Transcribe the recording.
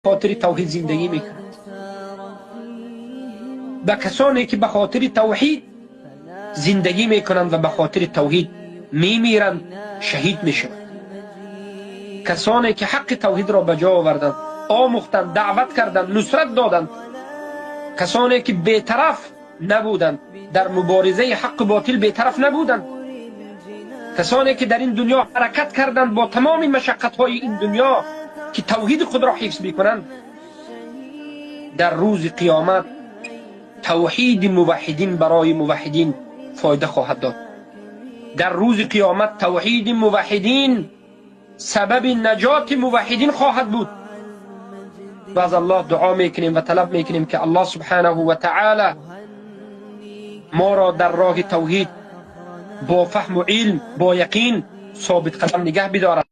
Хотири тавҳид зиндагӣ мекунанд, ба касоне ки ба хотири тавҳид зиндагӣ мекунанд ва ба хотири тавҳид мемиранд, шаҳид мешаванд. Касоне ки ҳаққи тавҳидро ба ҷо оварданд, омӯхтанд, даъват карданд, нусрат доданд, касоне ки бетараф набуданд, дар муборизаи ҳаққу ботил бетараф набуданд, касоне ки дар ин дунё ҳаракат карданд бо тамоми машаққатҳои ин дунё ки тавҳиди худро ҳифз мекунанд, дар рӯзи қиёмат тавҳиди муваҳҳидин барои муваҳҳидин фоида хоҳад дод. Дар рӯзи қиёмат тавҳиди муваҳҳидин сабаби наҷоти муваҳҳидин хоҳад буд. Ва аз Аллоҳ дуо мекунем ва талаб мекунем, ки Аллоҳ субҳанаҳу ва таъола моро дар роҳи тавҳид бо фаҳму илм, бо яқин собитқадам нигаҳ бидорад.